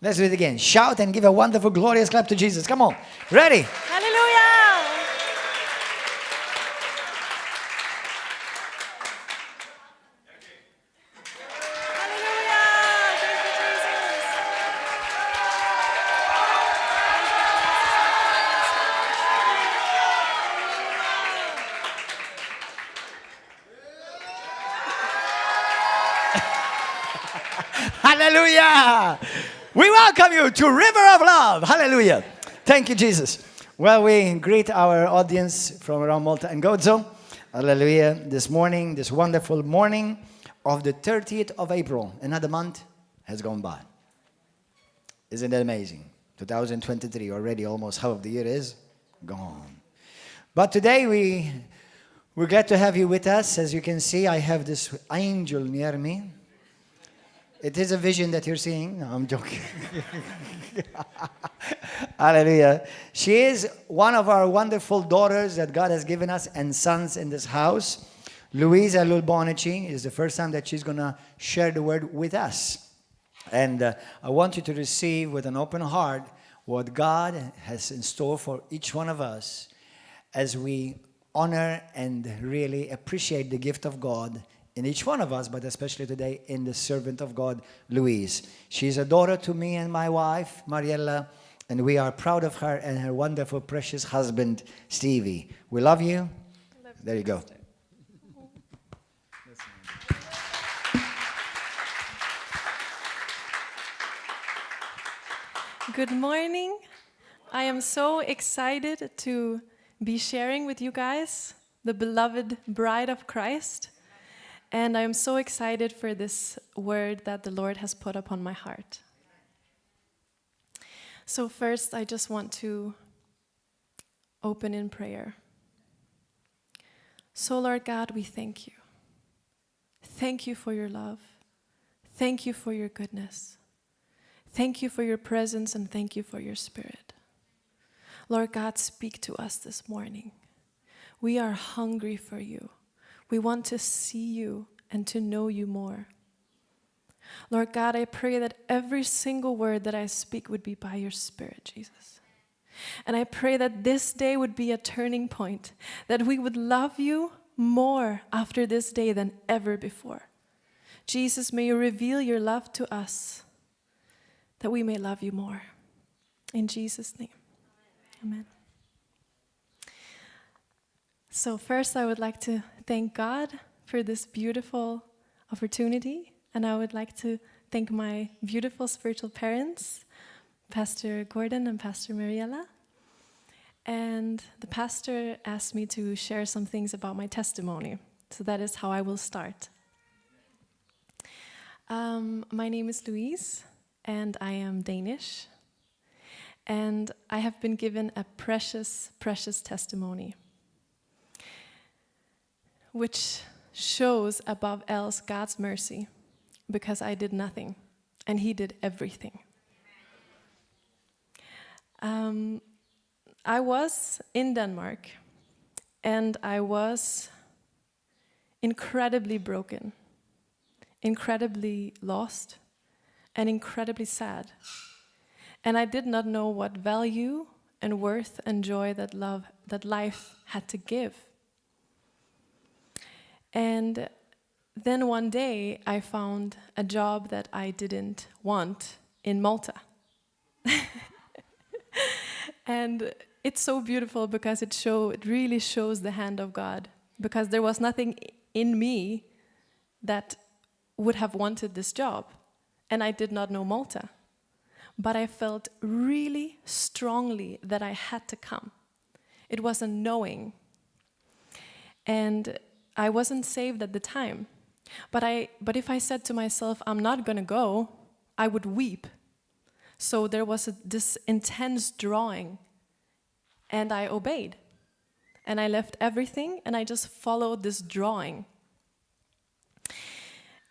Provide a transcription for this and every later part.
Let's do it again. Shout and give a wonderful, glorious clap to Jesus. Come on. Ready? Hallelujah! Hallelujah! Thank you, Jesus. Hallelujah! We welcome you to River of Love. Hallelujah. Thank you, Jesus. Well, we greet our audience from around Malta and Gozo. Hallelujah. This morning, this wonderful morning of the 30th of April, another month has gone by. Isn't that amazing? 2023, already almost half of the year is gone. But today we're glad to have you with us. As you can see, I have this angel near me. It is a vision that you're seeing. No, I'm joking. Hallelujah. She is one of our wonderful daughters that God has given us and sons in this house. Louise Ellul Bonnici is the first time that she's going to share the word with us. And I want you to receive with an open heart what God has in store for each one of us as we honor and really appreciate the gift of God in each one of us, but especially today in the servant of God, Louise. She's a daughter to me and my wife, Mariella, and we are proud of her and her wonderful, precious husband, Stevie. We love you. Love There you go. Pastor. Good morning. I am so excited to be sharing with you guys the beloved bride of Christ. And I am so excited for this word that the Lord has put upon my heart. So, first, I just want to open in prayer. So, Lord God, we thank you. Thank you for your love. Thank you for your goodness. Thank you for your presence and thank you for your spirit. Lord God, speak to us this morning. We are hungry for you. We want to see you and to know you more. Lord God, I pray that every single word that I speak would be by your Spirit, Jesus. And I pray that this day would be a turning point, that we would love you more after this day than ever before. Jesus, may you reveal your love to us that we may love you more. In Jesus' name, amen. So, first, I would like to thank God for this beautiful opportunity, and I would like to thank my beautiful spiritual parents, Pastor Gordon and Pastor Mariella. And the pastor asked me to share some things about my testimony, so that is how I will start. My name is Louise, and I am Danish. And I have been given a precious, precious testimony, which shows above else God's mercy, because I did nothing, and He did everything. I was in Denmark, and I was incredibly broken, incredibly lost, and incredibly sad. And I did not know what value and worth and joy that love, that life had to give. And then one day I found a job that I didn't want in Malta. And it's so beautiful because it really shows the hand of God, because there was nothing in me that would have wanted this job, and I did not know Malta. But I felt really strongly that I had to come. It was a knowing. And I wasn't saved at the time. But if I said to myself, I'm not going to go, I would weep. So there was this intense drawing, and I obeyed. And I left everything, and I just followed this drawing.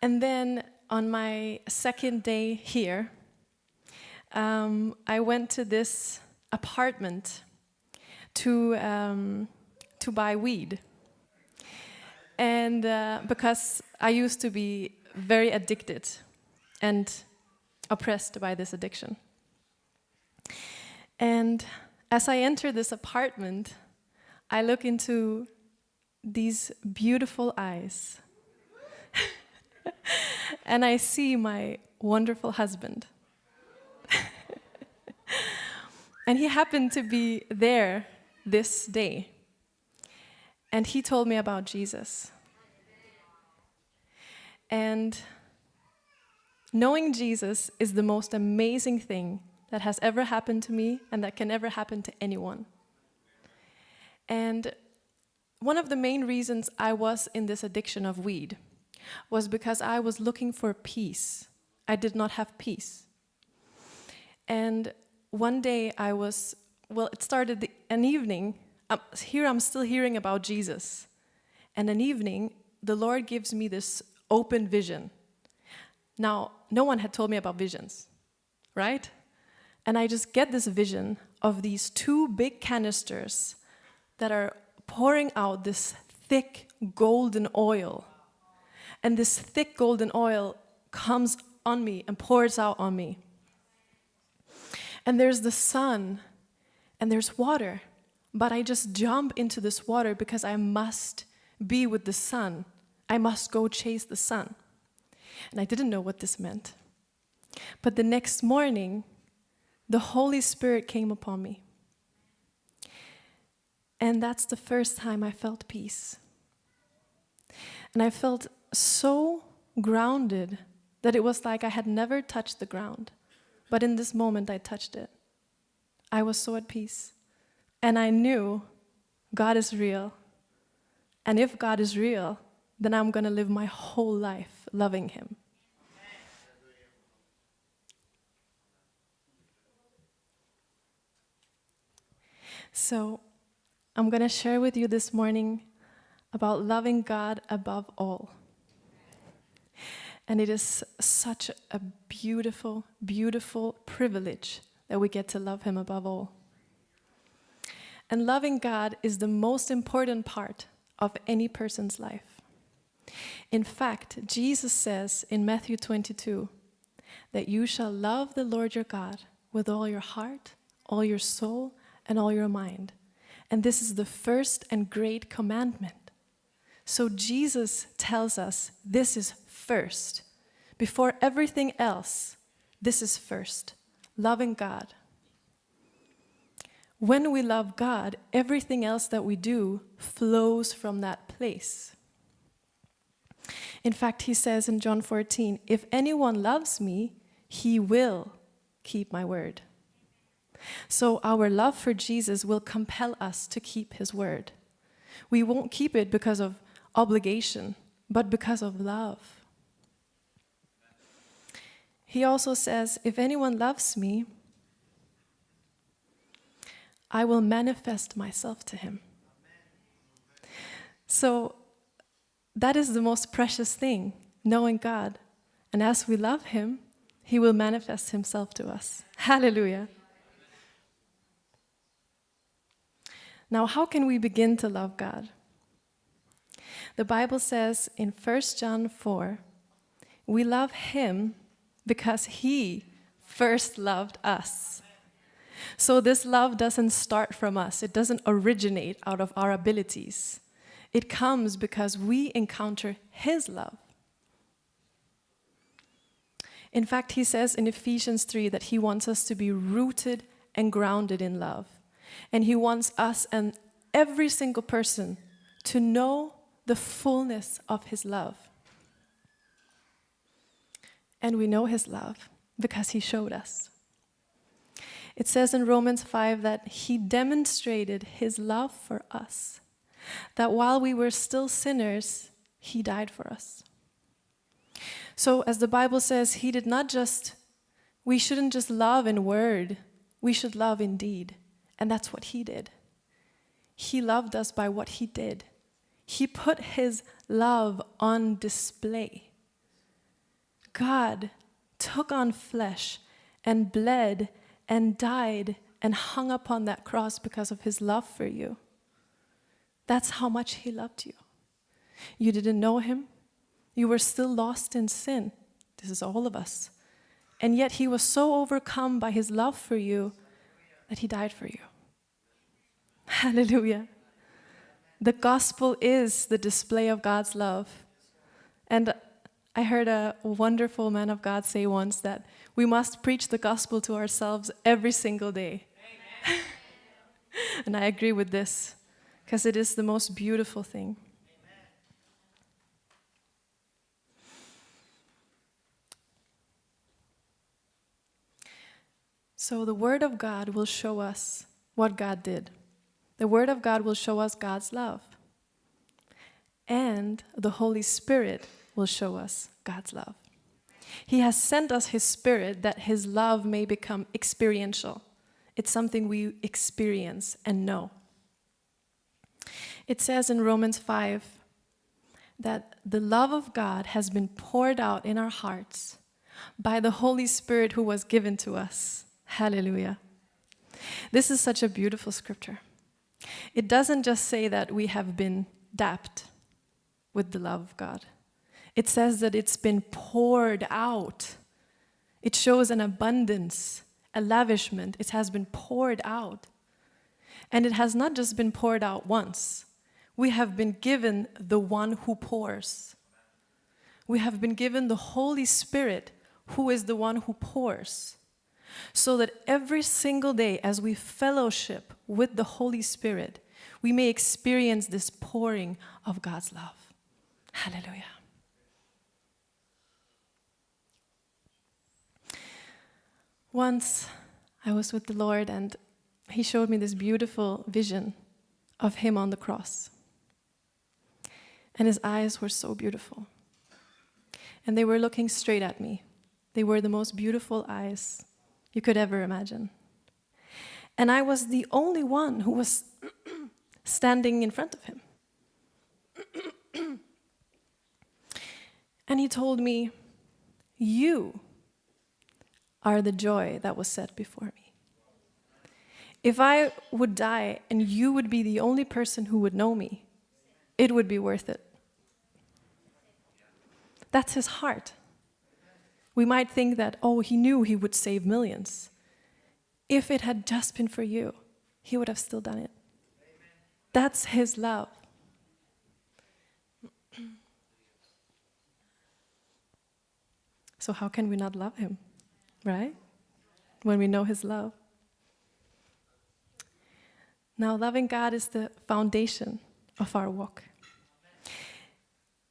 And then on my second day here, I went to this apartment to buy weed. And because I used to be very addicted, and oppressed by this addiction. And as I enter this apartment, I look into these beautiful eyes. And I see my wonderful husband. And he happened to be there this day. And he told me about Jesus. And knowing Jesus is the most amazing thing that has ever happened to me and that can ever happen to anyone. And one of the main reasons I was in this addiction of weed was because I was looking for peace. I did not have peace. And one day I was, well, it started an evening. Here I'm still hearing about Jesus. And an evening, the Lord gives me this open vision. Now, no one had told me about visions, right? And I just get this vision of these two big canisters that are pouring out this thick golden oil. And this thick golden oil comes on me and pours out on me. And there's the sun and there's water, but I just jump into this water because I must be with the sun. I must go chase the sun. And I didn't know what this meant. But the next morning, the Holy Spirit came upon me. And that's the first time I felt peace. And I felt so grounded that it was like I had never touched the ground. But in this moment, I touched it. I was so at peace. And I knew God is real. And if God is real, then I'm going to live my whole life loving him. So I'm going to share with you this morning about loving God above all. And it is such a beautiful, beautiful privilege that we get to love him above all. And loving God is the most important part of any person's life. In fact, Jesus says in Matthew 22 that you shall love the Lord your God with all your heart, all your soul, and all your mind. And this is the first and great commandment. So Jesus tells us this is first. Before everything else, this is first. Loving God. When we love God, everything else that we do flows from that place. In fact, he says in John 14, if anyone loves me, he will keep my word. So our love for Jesus will compel us to keep his word. We won't keep it because of obligation, but because of love. He also says, if anyone loves me, I will manifest myself to him. So that is the most precious thing, knowing God. And as we love him, he will manifest himself to us. Hallelujah. Now, how can we begin to love God? The Bible says in 1 John 4, we love him because he first loved us. So this love doesn't start from us. It doesn't originate out of our abilities. It comes because we encounter his love. In fact, he says in Ephesians 3 that he wants us to be rooted and grounded in love. And he wants us and every single person to know the fullness of his love. And we know his love because he showed us. It says in Romans 5 that he demonstrated his love for us, that while we were still sinners, he died for us. So as the Bible says, he did not just, we shouldn't just love in word, we should love in deed. And that's what he did. He loved us by what he did. He put his love on display. God took on flesh and bled and died and hung upon that cross because of his love for you. That's how much he loved you. You didn't know him. You were still lost in sin. This is all of us. And yet he was so overcome by his love for you that he died for you. Hallelujah. The gospel is the display of God's love. And I heard a wonderful man of God say once that we must preach the gospel to ourselves every single day. And I agree with this, because it is the most beautiful thing. So the Word of God will show us what God did. The Word of God will show us God's love. And the Holy Spirit will show us God's love. He has sent us His Spirit that His love may become experiential. It's something we experience and know. It says in Romans 5 that the love of God has been poured out in our hearts by the Holy Spirit who was given to us. Hallelujah. This is such a beautiful scripture. It doesn't just say that we have been dapped with the love of God. It says that it's been poured out. It shows an abundance, a lavishment. It has been poured out. And it has not just been poured out once. We have been given the one who pours. We have been given the Holy Spirit, who is the one who pours. So that every single day as we fellowship with the Holy Spirit, we may experience this pouring of God's love. Hallelujah. Once I was with the Lord and he showed me this beautiful vision of him on the cross. And his eyes were so beautiful. And they were looking straight at me. They were the most beautiful eyes you could ever imagine. And I was the only one who was standing in front of him. And he told me, You are the joy that was set before me. If I would die and you would be the only person who would know me, it would be worth it. That's his heart. We might think that, oh, he knew he would save millions. If it had just been for you, he would have still done it. That's his love. So how can we not love him, right? When we know his love. Now, loving God is the foundation of our walk.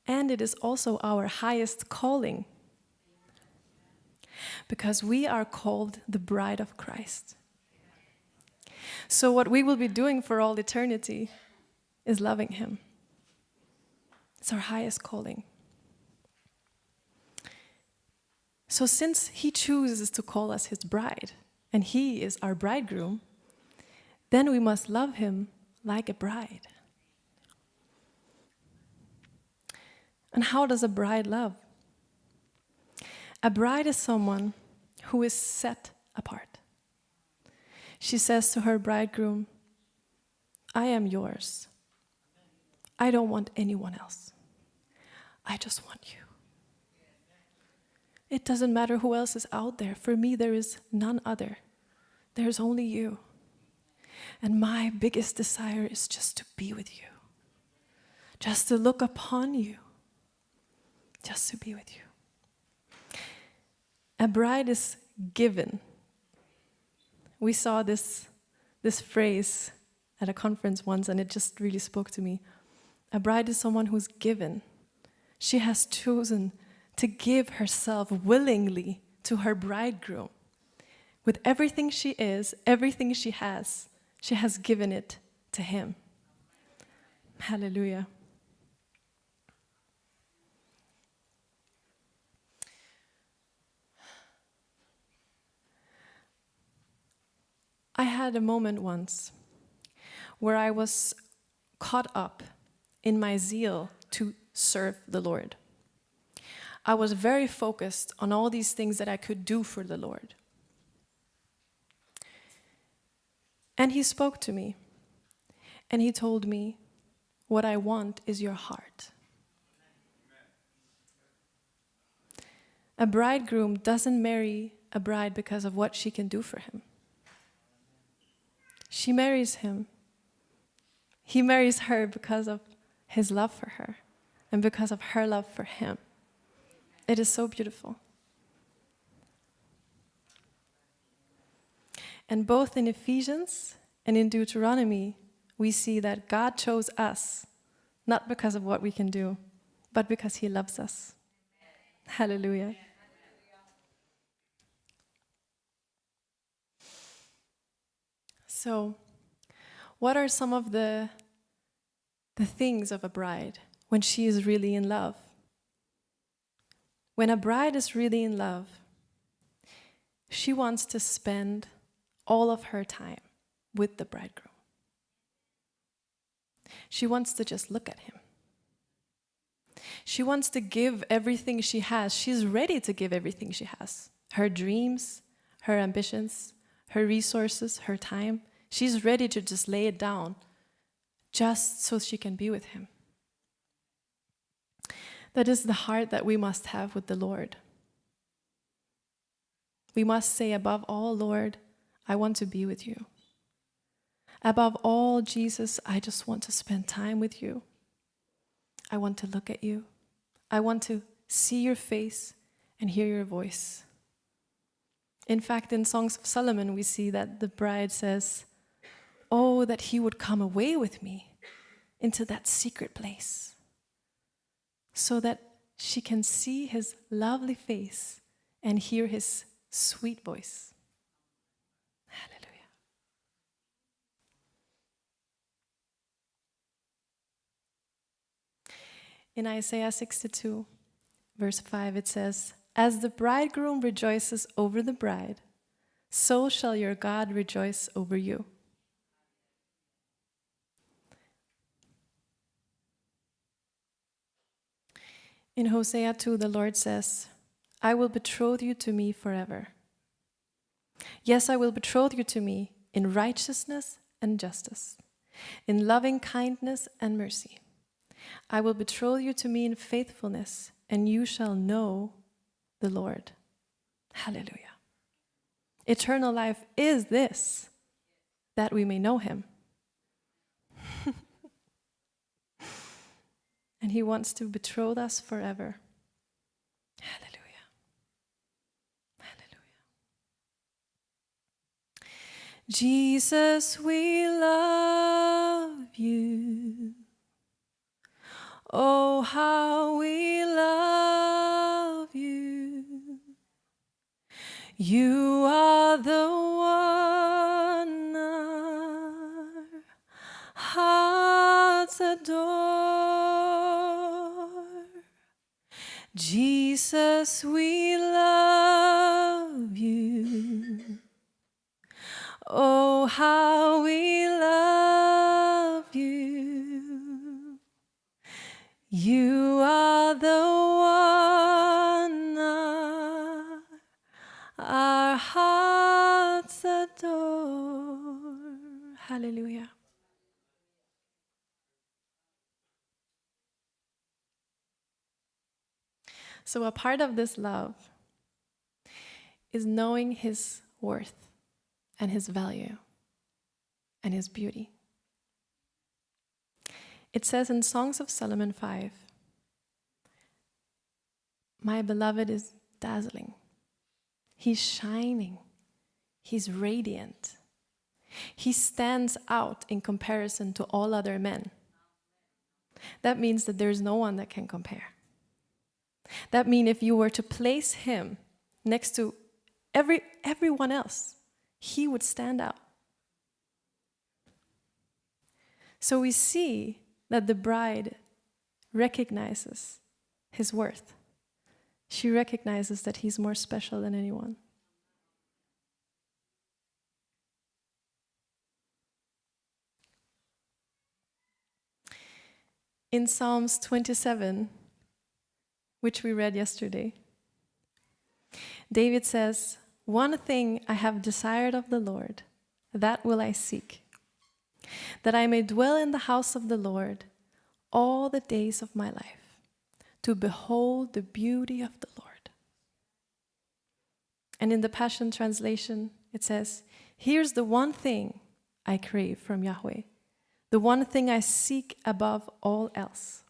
And it is also our highest calling, because we are called the bride of Christ. So what we will be doing for all eternity is loving him. It's our highest calling. So since he chooses to call us his bride, and he is our bridegroom, then we must love him like a bride. And how does a bride love? A bride is someone who is set apart. She says to her bridegroom, I am yours. I don't want anyone else. I just want you. It doesn't matter who else is out there. For me, there is none other. There is only you. And my biggest desire is just to be with you, just to look upon you, just to be with you. A bride is given. We saw this phrase at a conference once, and it just really spoke to me. A bride is someone who's given. She has chosen to give herself willingly to her bridegroom. With everything she is, everything she has given it to him. Hallelujah. I had a moment once where I was caught up in my zeal to serve the Lord. I was very focused on all these things that I could do for the Lord. And he spoke to me, and he told me, what I want is your heart. A bridegroom doesn't marry a bride because of what she can do for him. She marries him. He marries her because of his love for her and because of her love for him. It is so beautiful. And both in Ephesians and in Deuteronomy, we see that God chose us, not because of what we can do, but because he loves us. Hallelujah. So, what are some of the, the things of a bride when she is really in love? When a bride is really in love, she wants to spend all of her time with the bridegroom. She wants to just look at him. She wants to give everything she has. She's ready to give everything she has her dreams, her ambitions, her resources, her time. She's ready to just lay it down just so she can be with him. That is the heart that we must have with the Lord. We must say, above all, Lord, I want to be with you. Above all, Jesus, I just want to spend time with you. I want to look at you. I want to see your face and hear your voice. In fact, in Songs of Solomon, we see that the bride says, Oh, that he would come away with me into that secret place so that she can see his lovely face and hear his sweet voice. Hallelujah. In Isaiah 62, verse 5, it says, As the bridegroom rejoices over the bride, so shall your God rejoice over you. In Hosea 2, the Lord says, I will betroth you to me forever. Yes, I will betroth you to me in righteousness and justice, in loving kindness and mercy. I will betroth you to me in faithfulness, and you shall know the Lord. Hallelujah. Eternal life is this, that we may know him. and he wants to betroth us forever. Hallelujah. Hallelujah. Jesus, we love you. Oh, how we love you. You are the one our hearts adore. Jesus, we love you. Oh, how we love you. You are the one our, our hearts adore. Hallelujah. So, a part of this love is knowing his worth and his value and his beauty. It says in Songs of Solomon 5 My beloved is dazzling, he's shining, he's radiant. He stands out in comparison to all other men. That means that there's no one that can compare. That means if you were to place him next to every, everyone else, he would stand out. So we see that the bride recognizes his worth. She recognizes that he's more special than anyone. In Psalms 27, which we read yesterday, David says, One thing I have desired of the Lord, that will I seek, that I may dwell in the house of the Lord all the days of my life, to behold the beauty of the Lord. And in the Passion Translation, it says, Here's the one thing I crave from Yahweh, the one thing I seek above all else.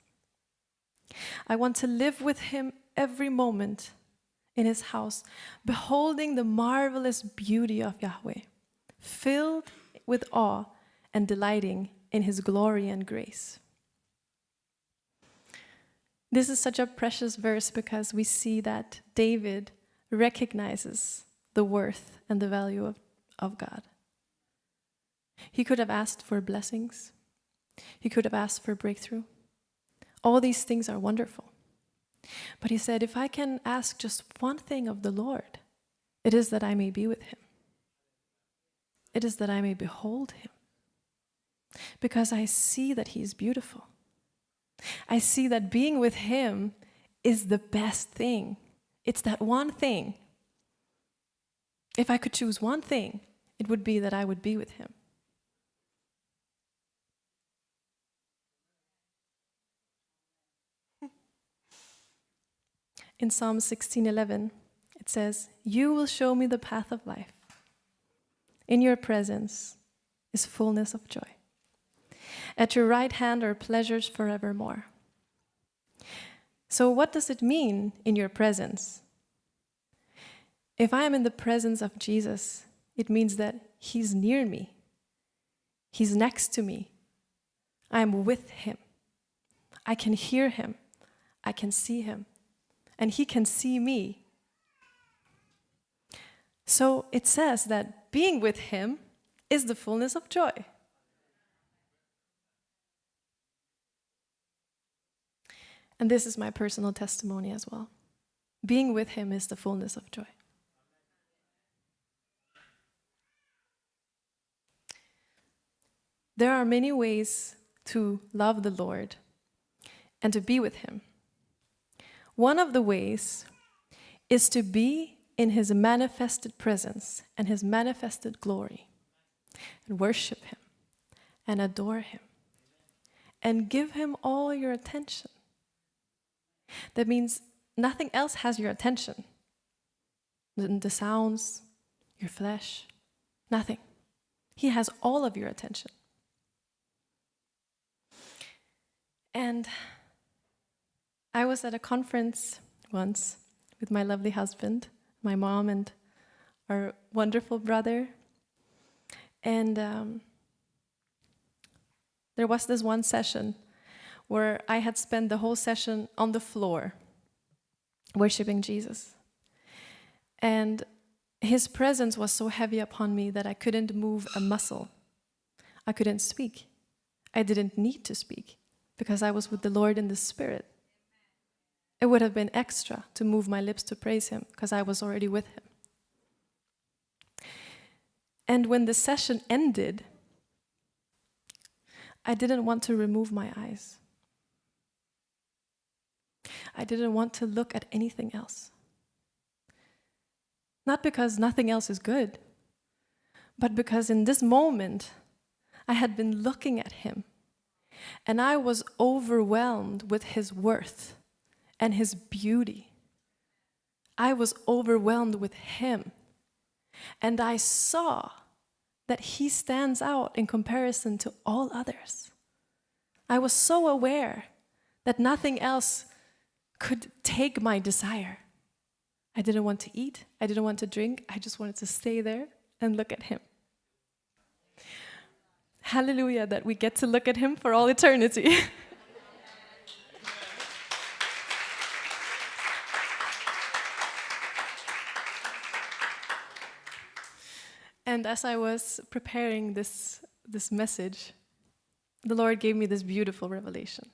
I want to live with him every moment in his house, beholding the marvelous beauty of Yahweh, filled with awe and delighting in his glory and grace. This is such a precious verse because we see that David recognizes the worth and the value of God. He could have asked for blessings. He could have asked for breakthrough. All these things are wonderful. But he said, if I can ask just one thing of the Lord, it is that I may be with him. It is that I may behold him. Because I see that he is beautiful. I see that being with him is the best thing. It's that one thing. If I could choose one thing, it would be that I would be with him. In Psalm 16:11, it says, "You will show me the path of life. In your presence is fullness of joy. At your right hand are pleasures forevermore." So what does it mean, in your presence? If I am in the presence of Jesus, it means that he's near me. He's next to me. I am with him. I can hear him. I can see him. And he can see me. So it says that being with him is the fullness of joy. And this is my personal testimony as well. Being with him is the fullness of joy. There are many ways to love the Lord and to be with him. One of the ways is to be in his manifested presence and his manifested glory, and worship him and adore him and give him all your attention. That means nothing else has your attention. The sounds, your flesh, nothing. He has all of your attention. And I was at a conference once with my lovely husband, my mom, and our wonderful brother. And there was this one session where I had spent the whole session on the floor worshiping Jesus. And his presence was so heavy upon me that I couldn't move a muscle. I couldn't speak. I didn't need to speak because I was with the Lord in the Spirit. It would have been extra to move my lips to praise him because I was already with him. And when the session ended, I didn't want to remove my eyes. I didn't want to look at anything else. Not because nothing else is good, but because in this moment, I had been looking at him and I was overwhelmed with his worth and his beauty. I was overwhelmed with him. And I saw that he stands out in comparison to all others. I was so aware that nothing else could take my desire. I didn't want to eat. I didn't want to drink. I just wanted to stay there and look at him. Hallelujah, that we get to look at him for all eternity. And as I was preparing this message, the Lord gave me this beautiful revelation.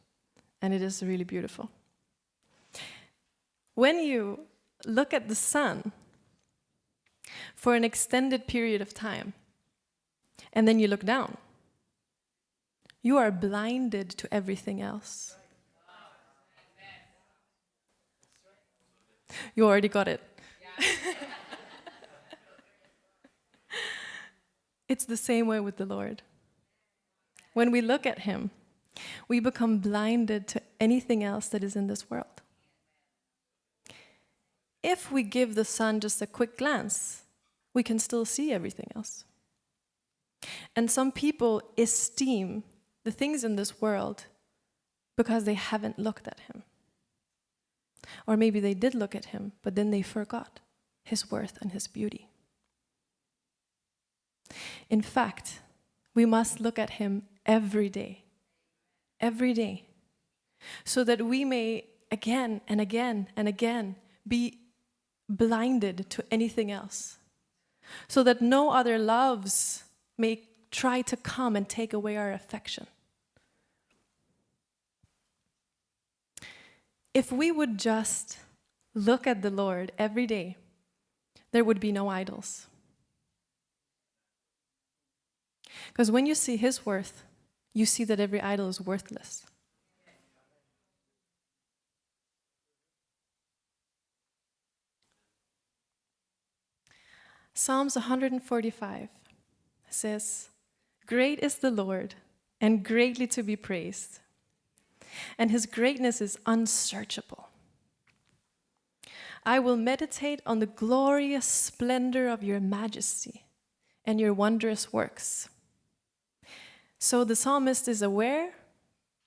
And it is really beautiful. When you look at the sun for an extended period of time, and then you look down, you are blinded to everything else. You already got it. It's the same way with the Lord. When we look at him, we become blinded to anything else that is in this world. If if we give the sun just a quick glance, we can still see everything else. And some people esteem the things in this world because they haven't looked at him. Or maybe they did look at him, but then they forgot his worth and his beauty. In fact, we must look at him every day, every day, so that we may again and again and again be blinded to anything else, so that no other loves may try to come and take away our affection. If we would just look at the Lord every day, there would be no idols. Because when you see his worth, you see that every idol is worthless. Psalms 145 says, Great is the Lord, and greatly to be praised, and his greatness is unsearchable. I will meditate on the glorious splendor of your majesty and your wondrous works. So the psalmist is aware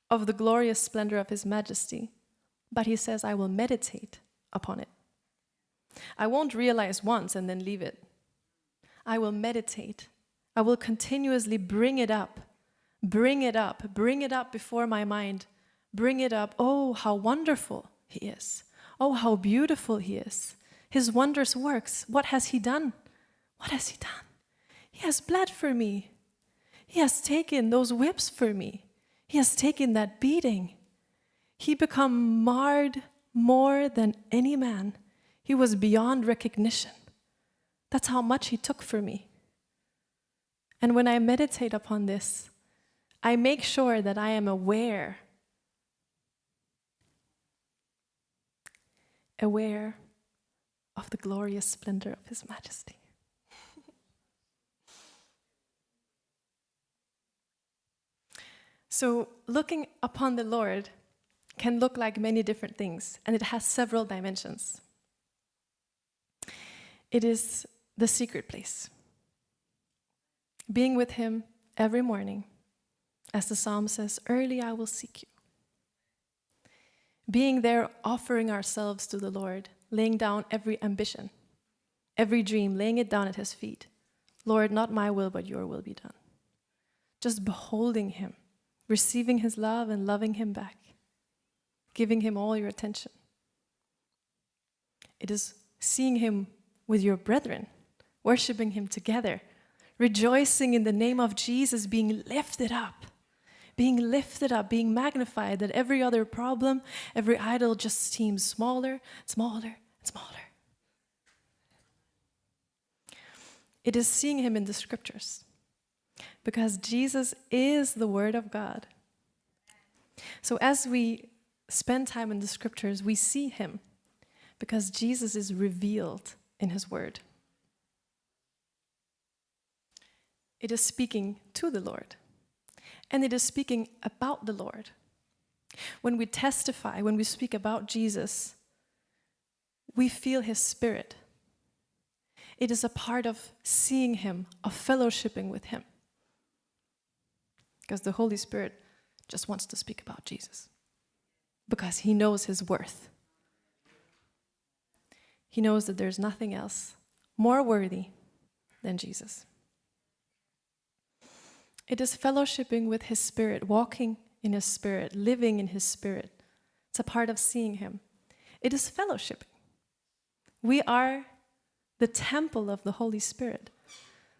of the glorious splendor of his majesty, but he says, I will meditate upon it. I won't realize once and then leave it. I will meditate. I will continuously bring it up, bring it up, bring it up before my mind, bring it up. Oh, how wonderful he is. Oh, how beautiful he is. His wondrous works. What has he done? What has he done? He has bled for me. He has taken those whips for me. He has taken that beating. He become marred more than any man. He was beyond recognition. That's how much he took for me. And when I meditate upon this, I make sure that I am aware. Aware of the glorious splendor of his majesty. So looking upon the Lord can look like many different things, and it has several dimensions. It is the secret place. Being with him every morning, as the psalm says, early I will seek you. Being there, offering ourselves to the Lord, laying down every ambition, every dream, laying it down at his feet. Lord, not my will, but your will be done. Just beholding him, receiving his love and loving him back, giving him all your attention. It is seeing him with your brethren, worshiping him together, rejoicing in the name of Jesus, being lifted up, being lifted up, being magnified, that every other problem, every idol just seems smaller, smaller, and smaller. It is seeing him in the scriptures, because Jesus is the Word of God. So as we spend time in the scriptures, we see him, because Jesus is revealed in his word. It is speaking to the Lord, and it is speaking about the Lord. When we testify, when we speak about Jesus, we feel his spirit. It is a part of seeing him, of fellowshipping with him. Because the Holy Spirit just wants to speak about Jesus, because he knows his worth. He knows that there's nothing else more worthy than Jesus. It is fellowshipping with his spirit, walking in his spirit, living in his spirit. It's a part of seeing him. It is fellowshipping. We are the temple of the Holy Spirit.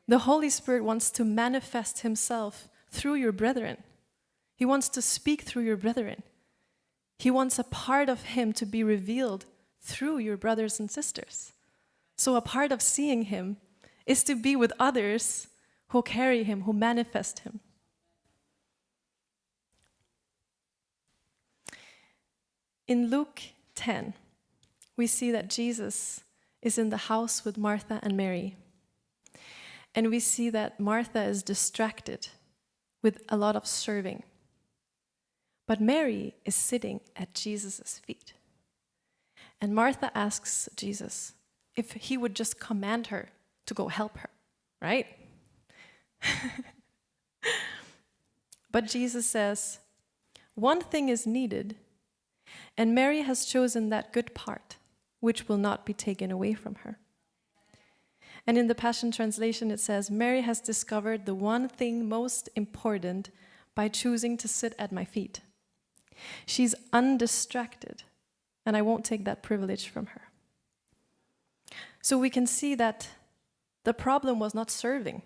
The Holy Spirit wants to manifest himself through your brethren. He wants to speak through your brethren. He wants a part of him to be revealed through your brothers and sisters. So a part of seeing him is to be with others who carry him, who manifest him. In Luke 10, we see that Jesus is in the house with Martha and Mary. And we see that Martha is distracted with a lot of serving. But Mary is sitting at Jesus' feet. And Martha asks Jesus if he would just command her to go help her, right? But Jesus says, One thing is needed, and Mary has chosen that good part, which will not be taken away from her. And in the Passion Translation, it says, Mary has discovered the one thing most important by choosing to sit at my feet. She's undistracted, and I won't take that privilege from her. So we can see that the problem was not serving,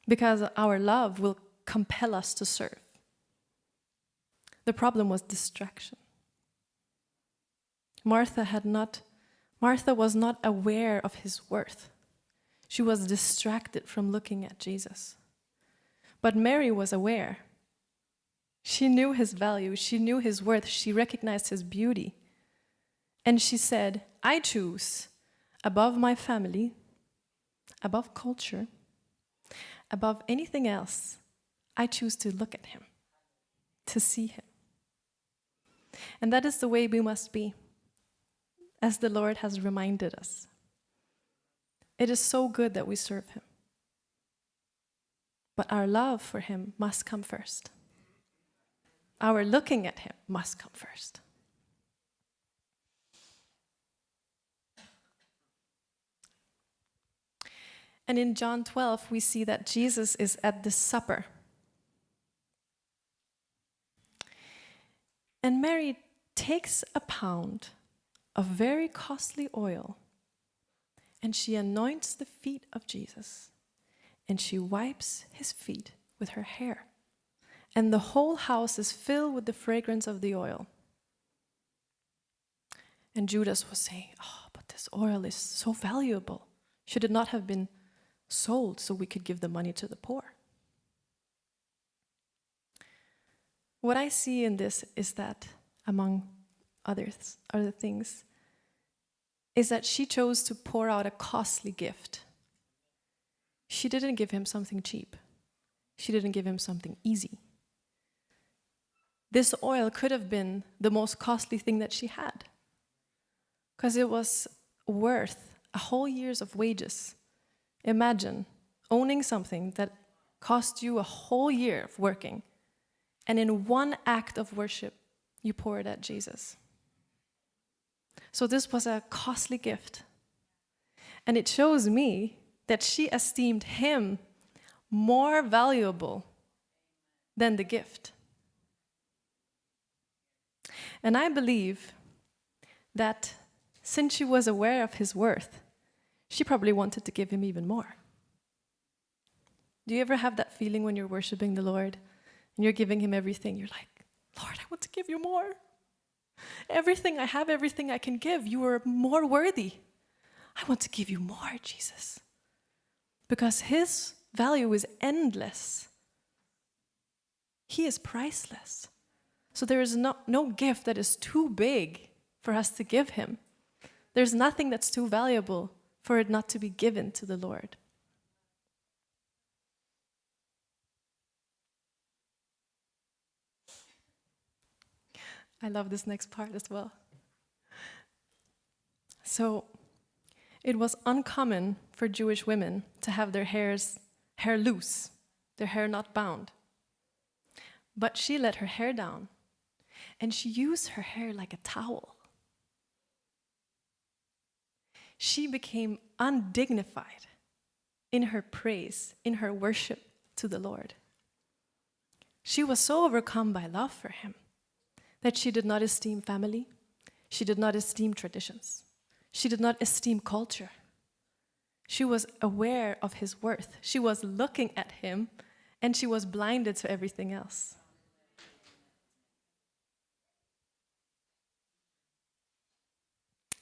because our love will compel us to serve. The problem was distraction. Martha had not Martha was not aware of his worth. She was distracted from looking at Jesus. But Mary was aware. She knew his value, she knew his worth, she recognized his beauty. And she said, I choose above my family, above culture, above anything else, I choose to look at him, to see him. And that is the way we must be, as the Lord has reminded us. It is so good that we serve him. But our love for him must come first. Our looking at him must come first. And in John 12, we see that Jesus is at the supper. And Mary takes a pound of very costly oil and she anoints the feet of Jesus and she wipes his feet with her hair. And the whole house is filled with the fragrance of the oil. And Judas was saying, Oh, but this oil is so valuable. Should it not have been sold so we could give the money to the poor? What I see in this is that, among others, other things, is that she chose to pour out a costly gift. She didn't give him something cheap. She didn't give him something easy. This oil could have been the most costly thing that she had, because it was worth a whole year's of wages. Imagine owning something that cost you a whole year of working, and in one act of worship, you pour it at Jesus. So this was a costly gift. And it shows me that she esteemed him more valuable than the gift. And I believe that since she was aware of his worth, she probably wanted to give him even more. Do you ever have that feeling when you're worshiping the Lord and you're giving him everything? You're like, Lord, I want to give you more. Everything I have, everything I can give, you are more worthy. I want to give you more, Jesus. Because his value is endless. He is priceless. So there is no gift that is too big for us to give him. There's nothing that's too valuable for it not to be given to the Lord. I love this next part as well. So it was uncommon for Jewish women to have their hair loose, their hair not bound. But she let her hair down, and she used her hair like a towel. She became undignified in her praise, in her worship to the Lord. She was so overcome by love for him that she did not esteem family, she did not esteem traditions, she did not esteem culture. She was aware of his worth. She was looking at him, and she was blinded to everything else.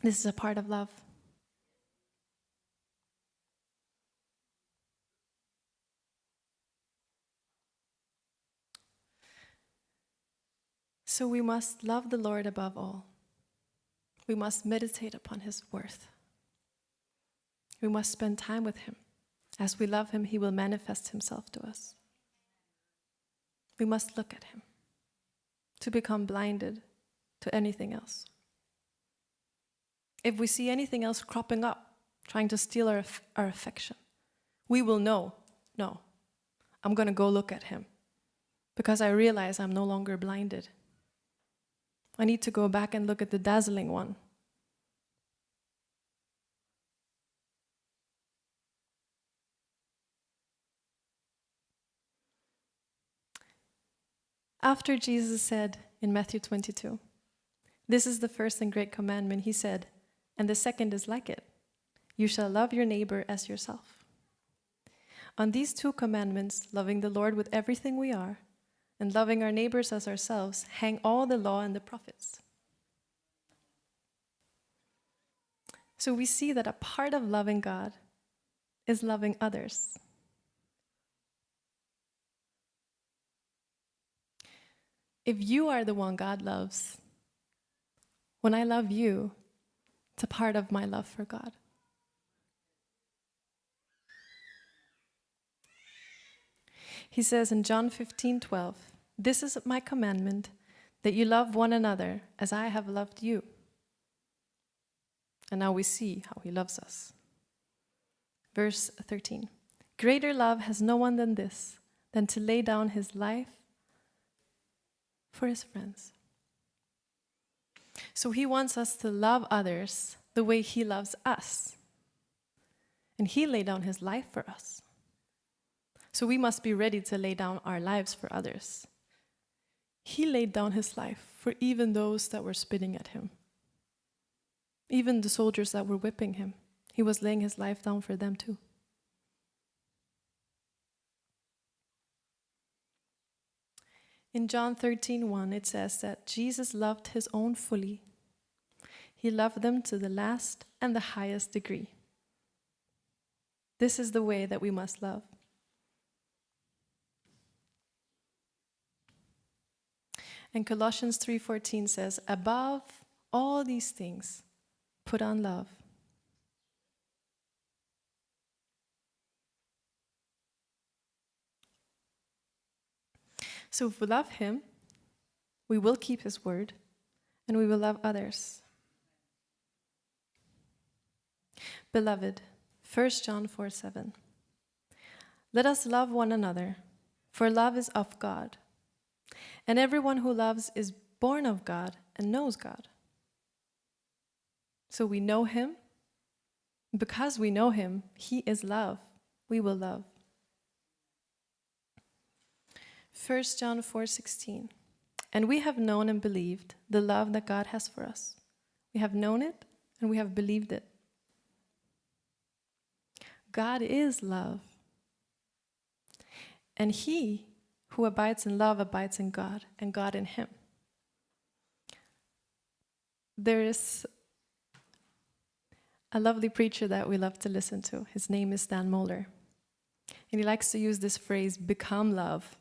This is a part of love. So we must love the Lord above all. We must meditate upon his worth. We must spend time with him. As we love him, he will manifest himself to us. We must look at him to become blinded to anything else. If we see anything else cropping up, trying to steal our affection, we will know, no, I'm going to go look at him because I realize I'm no longer blinded. I need to go back and look at the dazzling one. After Jesus said in Matthew 22, This is the first and great commandment, he said, and the second is like it you shall love your neighbor as yourself. On these two commandments, loving the Lord with everything we are, and loving our neighbors as ourselves, hang all the law and the prophets. So we see that a part of loving God is loving others. If you are the one God loves, when I love you, it's a part of my love for God. He says in John 15:12, "This is my commandment, that you love one another as I have loved you." And now we see how he loves us. Verse 13, "Greater love has no one than this, than to lay down his life for his friends." So he wants us to love others the way he loves us. And he laid down his life for us. So we must be ready to lay down our lives for others. He laid down his life for even those that were spitting at him. Even the soldiers that were whipping him. He was laying his life down for them too. In John 13:1, it says that Jesus loved his own fully. He loved them to the last and the highest degree. This is the way that we must love. And Colossians 3:14 says, Above all these things, put on love. So if we love him, we will keep his word, and we will love others. Beloved, 1 John 4:7. Let us love one another, for love is of God. And everyone who loves is born of God and knows God. So we know him. Because we know him, he is love. We will love. 1 John 4:16. And we have known and believed the love that God has for us. We have known it and we have believed it. God is love. And he who abides in love abides in God, and God in him. There is a lovely preacher that we love to listen to. His name is Stan Moeller. And he likes to use this phrase, become love.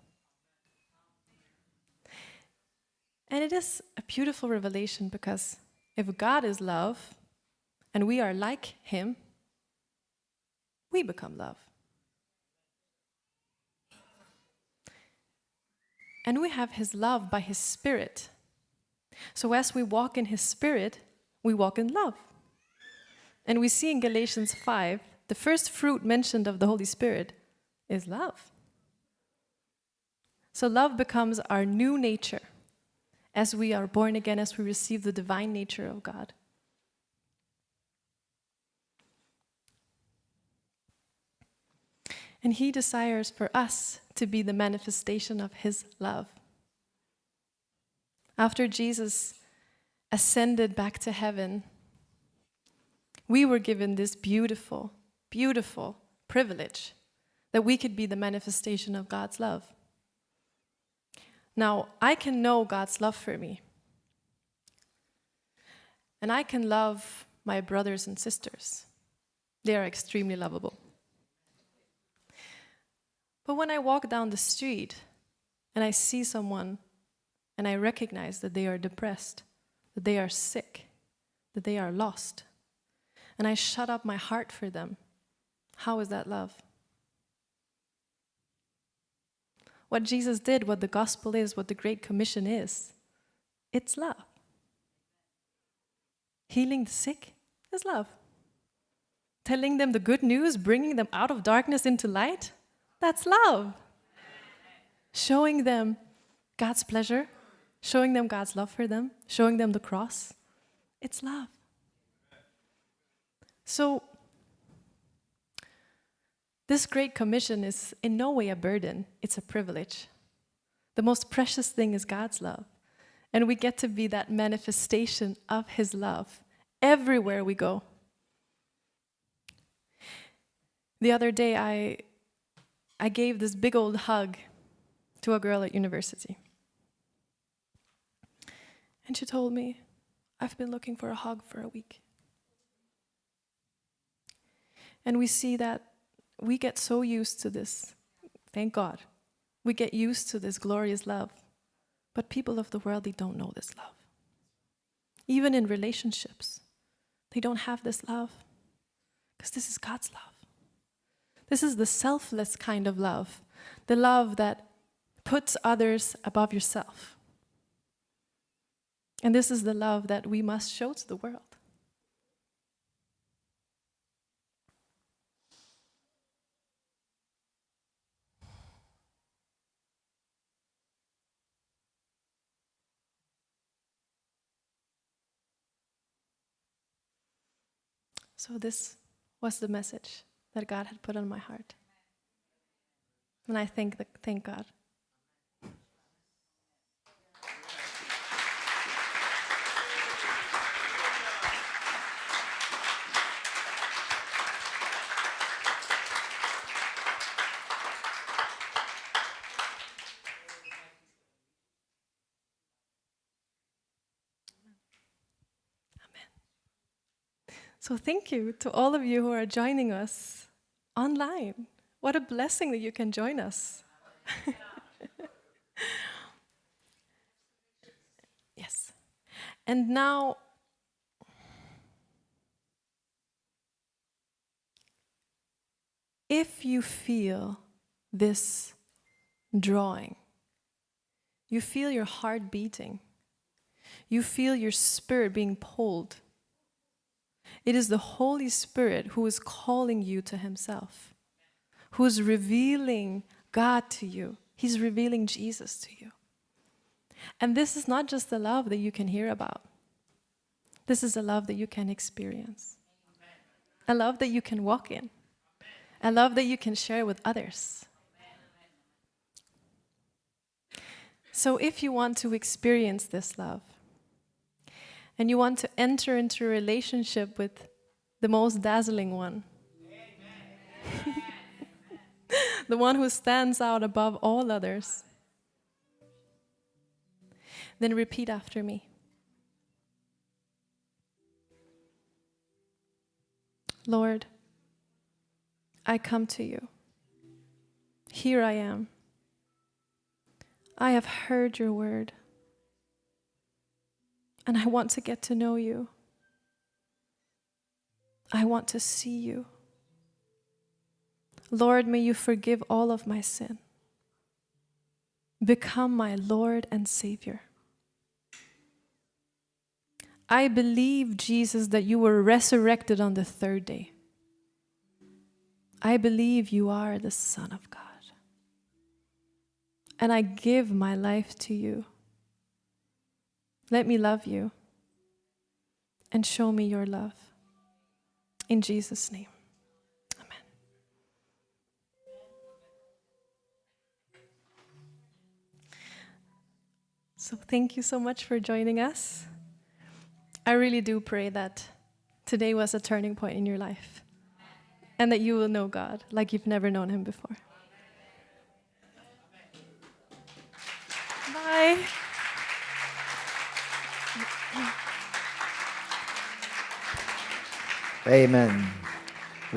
And it is a beautiful revelation, because if God is love and we are like him, we become love. And we have his love by his Spirit. So as we walk in his Spirit, we walk in love. And we see in Galatians 5, the first fruit mentioned of the Holy Spirit is love. So love becomes our new nature as we are born again, as we receive the divine nature of God. And he desires for us to be the manifestation of his love. After Jesus ascended back to heaven, we were given this beautiful, beautiful privilege that we could be the manifestation of God's love. Now, I can know God's love for me. And I can love my brothers and sisters. They are extremely lovable. But when I walk down the street and I see someone and I recognize that they are depressed, that they are sick, that they are lost, and I shut up my heart for them, how is that love? What Jesus did, what the gospel is, what the Great Commission is, it's love. Healing the sick, Is love. Telling them the good news, bringing them out of darkness into light, that's love. Showing them God's pleasure, showing them God's love for them, showing them the cross, it's love. So, this Great Commission is in no way a burden, it's a privilege. The most precious thing is God's love. And we get to be that manifestation of His love everywhere we go. The other day, I, I gave this big old hug to a girl at university. And she told me, I've been looking for a hug for a week. And we see that we get so used to this, thank God. We get used to this glorious love. But people of the world, they don't know this love. Even in relationships, they don't have this love because this is God's love. This is the selfless kind of love, the love that puts others above yourself. And this is the love that we must show to the world. So, this was the message that God had put on my heart. And I thank, the, thank God. So, thank you to all of you who are joining us online. What a blessing that you can join us. yes. And now, if you feel this drawing, you feel your heart beating, you feel your spirit being pulled. It is the Holy Spirit who is calling you to Himself, who is revealing God to you. He's revealing Jesus to you. And this is not just the love that you can hear about, this is a love that you can experience, a love that you can walk in, a love that you can share with others. So, if you want to experience this love, and you want to enter into a relationship with the most dazzling one, the one who stands out above all others, then repeat after me. Lord, I come to you. Here I am. I have heard your word, and I want to get to know you. I want to see you. Lord, may you forgive all of my sin. Become my Lord and Savior. I believe, Jesus, that you were resurrected on the third day. I believe you are the Son of God. And I give my life to you. Let me love you and show me your love. In Jesus' name. Amen. So, thank you so much for joining us. I really do pray that today was a turning point in your life and that you will know God like you've never known Him before. Bye. Amen.